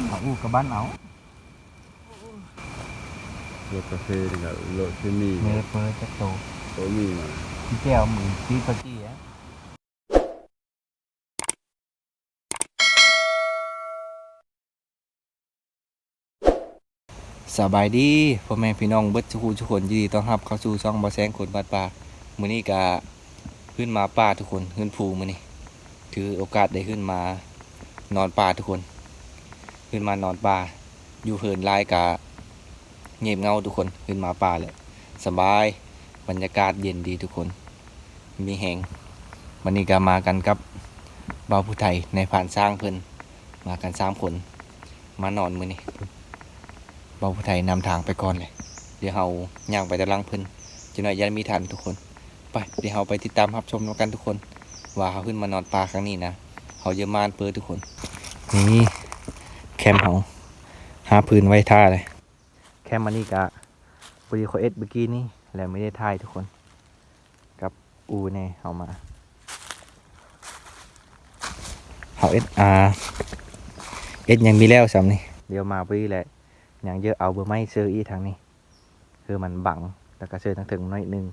ເອົາອູກະບັນເອົາ. ລົດກາເຟນີ້ກະໂລດຊິມີ ເມເປີຈັກໂຕ ໂຕມີມາ ທີ່ແກ້ວມື້ຕີປາກີ້. ສະບາຍດີພໍ່ແມ່ພີ່ນ້ອງເບິດສູ່ທຸກຄົນ, ຍິນດີຕ້ອນຮັບເຂົ້າສູ່ຊ່ອງບ່າວແສງຄົນບ້ານປ່າ. ມື້ນີ້ກະຂຶ້ນມາປ່າທຸກຄົນ, ຂຶ້ນພູມື້ນີ້ ຖືໂອກາດໄດ້ຂຶ້ນມານອນປ່າທຸກຄົນ. ຂຶ້ນມານອນປ່າ ຢູ່ເຫີນຫຼາຍກະ ງຽບເຫງົາທຸກຄົນ, ຂຶ້ນມາປ່າແລ້ວສະບາຍ, ບັນຍາກາດເຢັນດີທຸກຄົນ, ມີແຮງ. ວັນນີ້ກະມາກັນກັບບ່າວຜູ້ໄທ ນາຍພານຊ້າງເພິ່ນ, ມາກັນສາມຄົນ ມານອນມື້ນີ້. ບ່າວຜູ້ໄທນຳທາງໄປກ່ອນເລີຍ, ດຽວເຮົາຍ່າງໄປຕາມຫຼັງເພິ່ນ, ຈັກໜ້ອຍຢ້ານມີທັນທຸກຄົນ. ໄປ ດຽວເຮົາໄປຕິດຕາມຮັບຊົມນຳກັນທຸກຄົນ ວ່າເຮົາຂຶ້ນມານອນປ່າຄັ້ງນີ້ນະ ເຮົາຈະມ່ວນເປີທຸກຄົນ. ນີ້ແຄມເຮົາ ຫາພື້ນໄວ້ຖ້າເລີຍ. ແຄມອັນນີ້ກະພໍດີຂ້ອຍເອັດມື້ກີ້ນີ້ ແລະ ບໍ່ໄດ້ຖ່າຍທຸກຄົນ ກັບອູ່ແດ່. ເຮົາມາ ເຮົາເອັດ ອ່າ ເອັດຍັງມີແລ້ວສ່ຳນີ້ ດຽວມາພໍດີແຫຼະ. ຍັງເຢີເອົາເບີໄມ້ເຊີອີກທາງນີ້ ຄືມັນບັງ ແລ້ວກະເຊີທາງເທິງໜ້ອຍໜຶ່ງ.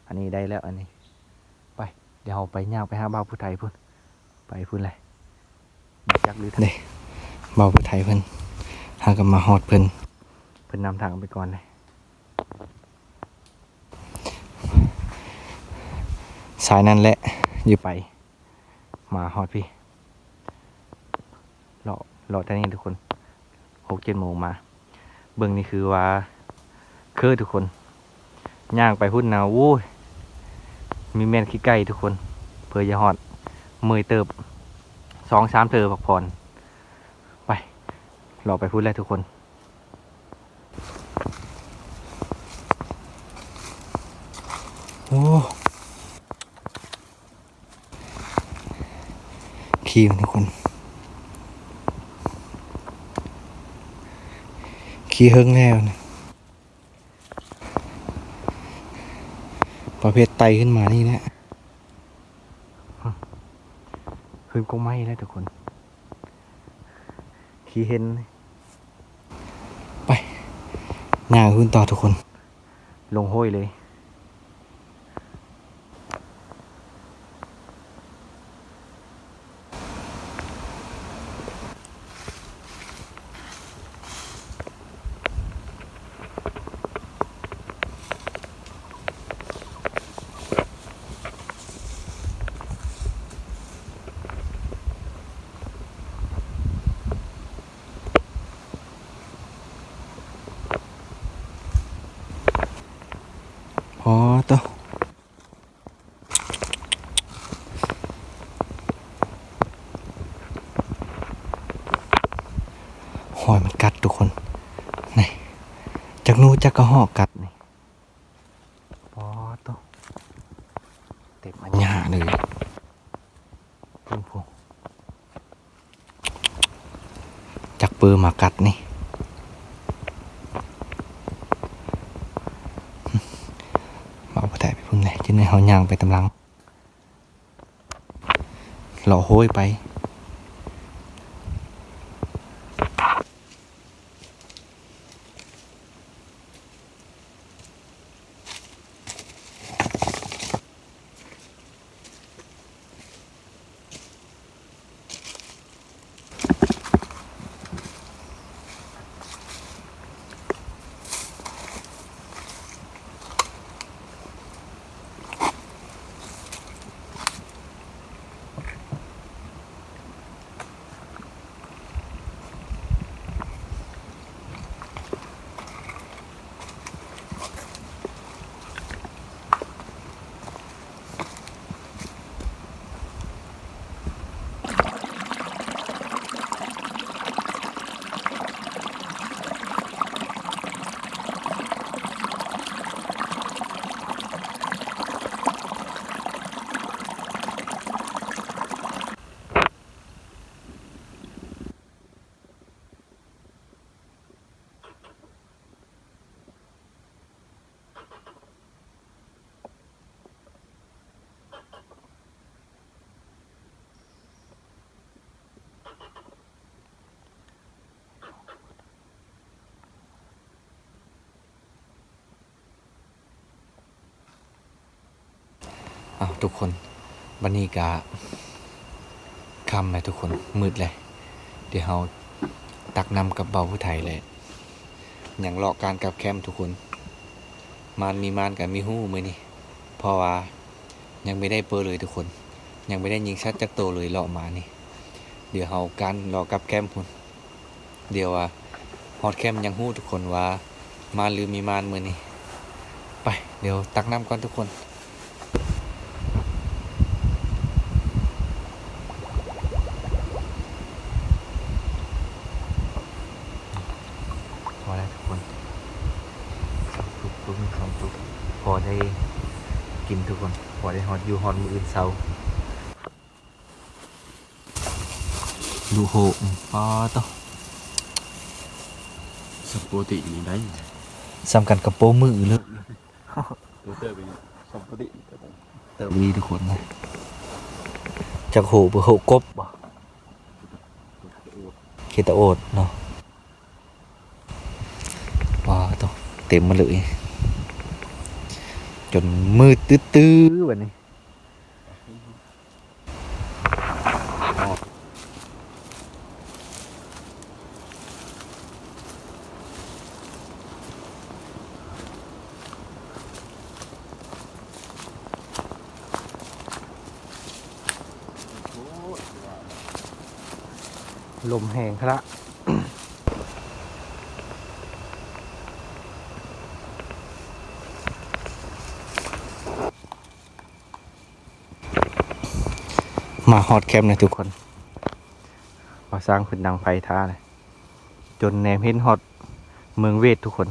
ອັນນີ້ໄດ້ແລ້ວ ອັນນີ້. ໄປ ດຽວເຮົາໄປ ຍ່າງໄປຫາບ່າວຜູ້ໄທພຸ້ນ. ໄປພຸ້ນແຫຼະ ຈັກຫຼື ເດ້ ບ່າວຜູ້ໄທເພິ່ນ ຫາກະມາຮອດເພິ່ນ, ເພິ່ນນຳທາງໄປກ່ອນເດ້. ສາຍນັ້ນແຫຼະ ຢູ່ໄປ ມາຮອດພີ້ ເລາະ ເລາະແຖວນີ້ທຸກຄົນ. ຫົກເຈັດໂມງມາ ເບິ່ງນີ້ຄືວ່າເຄີທຸກຄົນ. ຍ່າງໄປພຸ້ນນະ ໂອ້ຍ ມີແມ່ນຂີ້ໄກ່ທຸກຄົນ ເພື່ອຈະຮອດ ເມື່ອຍເຕີບ ສອງສາມເທື່ອພັກຜ່ອນ. ໄປ ເລາະໄປພຸ້ນແຫຼະທຸກຄົນ. ໂອ້ ຂີ່ມັນທຸກຄົນ ຂີ່ເຫິງແລ້ວນະ ປະເພດໄຕ່ຂຶ້ນມານີ້ແຫຼະ ຂຶ້ນກົກໄມ້ແລ້ວທຸກຄົນ ຂີ່ເຫັນ. ໄປ ຍ່າງຂຶ້ນຕໍ່ທຸກຄົນ ລົງຫ້ວຍເລີຍ. ອໍ ໂຕ ຮອຍມັນກັດທຸກຄົນ ນີ້ ຈັກໜູຈັກກະຮອກກັດນີ້. ອໍ ໂຕ ເຕັມອັນຫຍ້າເລີຍ ເບິ່ງພຸ້ນ ຈັກເປີມາກັດນີ້. ເອົາໄປໄດ້ໄປພຸ້ນແຫຼະ ຈັ່ງໃດເຮົາຍ່າງໄປຕາມຫຼັງ ເລາະໂຫ້ຍໄປ. ເອົາ ທຸກຄົນ ບັດນີ້ກະຄ່ຳແລ້ວທຸກຄົນ ມືດແລ້ວ. ດຽວເຮົາຕັກນ້ຳກັບເບົາຜູ້ໄທແຫຼະ ຍັງເລາະການກັບແຄມທຸກຄົນ. ມານມີມານກະມີຮູ້ມື້ນີ້ ເພາະວ່າຍັງບໍ່ໄດ້ເປີເລີຍທຸກຄົນ ຍັງບໍ່ໄດ້ຍິງສັດຈັກໂຕເລີຍເລາະມານີ້. ດຽວເຮົາການເລາະກັບແຄມພຸ້ນ. ດຽວວ່າຮອດແຄມຍັງຮູ້ທຸກຄົນວ່າມານຫຼືມີມານມື້ນີ້. ໄປ ດຽວຕັກນ້ຳກ່ອນທຸກຄົນ. ພໍແລ້ວທຸກຄົນ ສອງຕຸກ ຕຸກໜຶ່ງ ສອງຕຸກ ພໍໄດ້ກິນທຸກຄົນ ພໍໄດ້ຮອດຢູ່ຮອດມື້ອື່ນເຊົ້າ. ລູກໂຫ ປາໂຕ ສຳໂປຕິນີ້ໄດ້ ສ່ຳກັນກັບໂປມືເລີຍ. ໂຕເຕີບອີກ ສຳໂປຕິ ເຕີບອີກທຸກຄົນນະ. ຈັກໂຫ ໂຫກົບບໍ່ ເຂດຕະໂອດເນາະ. ປາໂຕ ເຕັມມາເລີຍ ຈົນມືດຕື້ໆ ບັດນີ້. ລົມແຮງຂະລະ. ມາຮອດແຄມແລ້ວທຸກຄົນ ບ່າວຊ້າງເພິ່ນດັງໄຟຖ້າເລີຍ ຈົນແນມເຫັນຮອດເມືອງເວດທຸກຄົນ.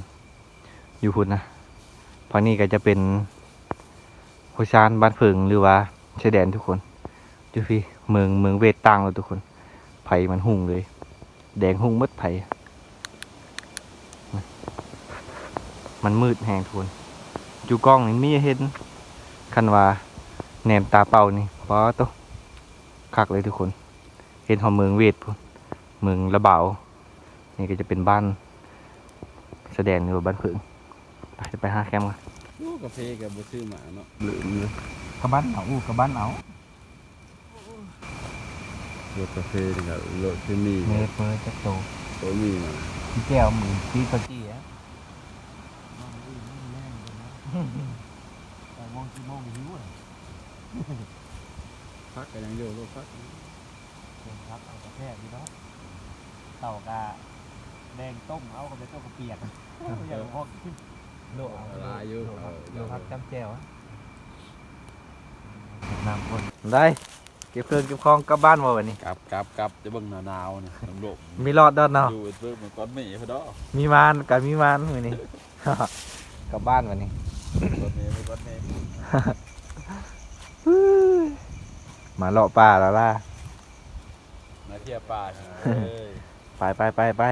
ຢູ່ພຸ້ນນະ ຝັ່ງນີ້ກໍຈະເປັນຫ້ວຍຊານບ້ານເຜິງ ຫຼືວ່າຊາຍແດນທຸກຄົນ. ຢູ່ພີ້ເມືອງ ເມືອງເວດຕ່າງເລີຍທຸກຄົນ ໄຟມັນຮຸ່ງເລີຍ ແດງຮຸ່ງໝົດໄຟ. ມັນມືດແຮງທຸກຄົນ ຢູ່ກ້ອງນີ້ມີເຫັນ ຄັນວ່າແນມຕາເປົ່ານີ້ ປາໂຕ ຄັກເລີຍທຸກຄົນ. ເຫັນຮອດເມືອງເວດພຸ້ນ ເມືອງລະບາວ. ນີ້ກໍຈະເປັນບ້ານຊາຍແດນ ຫຼືວ່າບ້ານເຜິງ. ໄປ ໄປຫາແຄມກັນ. ໂອ້ ກາເຟກໍບໍ່ຊື້ມາເນາະ ລືມເລີຍ. ກະບ້ານເອົາ ອູ້ ກະບ້ານເອົາ. ໂລດກາເຟນີ້ກໍໂລດທີ່ມີ ເມເປີຈັກໂຕ ບໍ່ມີມາ. ທີ່ແກ້ວມື້ຕີເຂົ້າຈີ່ອະ ນອນມື້ອື່ນມື້ແລງເດີນະ. ແປດໂມງ ສີ່ໂມງ ຫິວລະ. ຜັກກໍຍັງຢູ່ ໂລດຜັກ. ເປັນຜັກເອົາກະແຊບຢູ່ດອກ. ເຕົ້າກະແບ່ງຕົ້ມເອົາ ກໍໄປຕົ້ມກະປຽກ ບໍ່ຢາກອອກ. ໂລດເອົາຫຼາຍຢູ່ ໂລດຜັກ ເອີ ໂລດຜັກຈ້ຳແຈ່ວ. ນ້ຳຄົນ ໄດ້ ເກັບເຄື່ອງເກັບຂອງກັບບ້ານບໍ່ບັດນີ້? ກັບ ກັບ ກັບ ຈະເບິ່ງໜາວໆ ນີ້ ລົມ ມີລອດດອນເນາະ ຢູ່ເບິ່ງມັນກ່ອນເມພຸ້ນດອກ. ມີມານກະມີມານມື້ນີ້ ກັບບ້ານບັດນີ້ ກ່ອນເມ ໄປກ່ອນເມ. ມາເລາະປ່າແລ້ວລະ ມາທ່ຽວປ່າ. ເອີຍ ໄປ ໄປ ໄປ ໄປ.